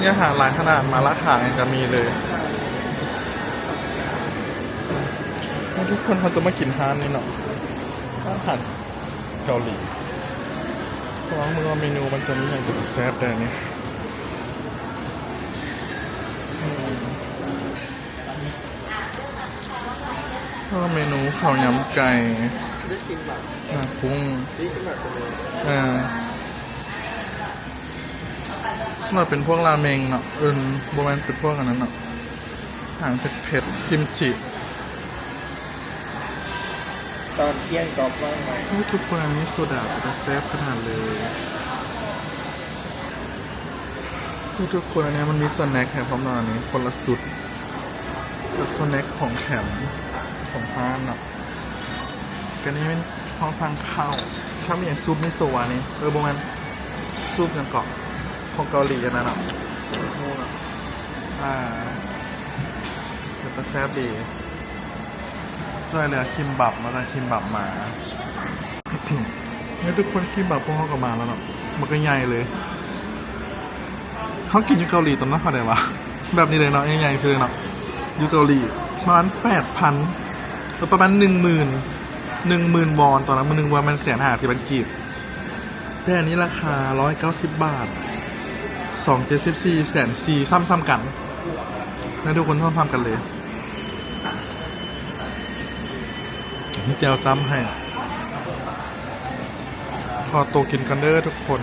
ມີອາຫານຫຼາຍຂະໜາດ ໝາລ່າຖາງຍັງກະມີເລີຍ. ທຸກຄົນ ເຮົາຈະມາກິນຮ້ານນີ້ເນາະ ຮ້ານອາຫານເກົາຫຼີ ລອງເບິ່ງວ່າເມນູມັນຈະມີຫຍັງເປັນຕາແຊບແດ່ນີ້. ເມນູເຂົ້າຍຳໄກ່ ນ້ຳກຸ້ງ ເອີ ສ່ວນຫຼາຍເປັນພວກລາເມັງເນາະ ເອີ້ນ ບໍ່ແມ່ນ ເປັນພວກອັນນັ້ນເນາະ ຫາງເຜັດໆ ກິມຈິ. ຕອນທ່ຽງກໍວ່າງໄວ. ໂອ້ ທຸກຄົນ ອັນນີ້ໂຊດາເປັນຕາແຊບຂະໜາດເລີຍ. ໂອ້ ທຸກຄົນ ອັນນີ້ມັນມີສະແນັກໃຫ້ພ້ອມເນາະ ອັນນີ້ຄົນລະຊຸດ ເປັນສະແນັກຂອງແຖມຂອງຮ້ານເນາະ. ກະນີ້ແມ່ນເຮົາສັ່ງເຂົ້າ ຖ້າມີຫຍັງ ຊຸບມິໂຊະ ອັນນີ້ ເອີ ບໍ່ແມ່ນ ຊຸບຫຍັງເກາະ ຂອງເກົາຫຼີອັນນັ້ນເນາະ. ອາ ເປັນຕາແຊບດີ. ຊ່ວຍເຫຼືອຄິມບັບມາ ໄດ້ຄິມບັບມາ. ນີ້ທຸກຄົນ ຄິມບັບພວກເຮົາກໍມາແລ້ວເນາະ ບັກໃຫຍ່ເລີຍ. ເຮົາກິນຢູ່ເກົາຫຼີຕອນນັ້ນເທົ່າໃດວະ ແບບນີ້ເລີຍເນາະ ໃຫຍ່ໆ ຊື່ເລີຍເນາະ. ຢູ່ເກົາຫຼີປະມານແປດພັນ ເອີ ປະມານໜຶ່ງໝື່ນ ໜຶ່ງໝື່ນວອນ ຕອນນັ້ນມື້ໜຶ່ງວອນແມ່ນແສນຫ້າສິບພັນກີບ ແຕ່ອັນນີ້ລາຄາຮ້ອຍເກົ້າສິບບາດ ສອງເຈັດສິບສີ່ ແສນສີ່ ຊ້ຳໆ ກັນນະ ທຸກຄົນ ຊ້ຳໆ ກັນເລີຍ. ມີແຈ່ວຈ້ຳໃຫ້ ຂໍໂຕກິນກ່ອນເດີທຸກຄົນ.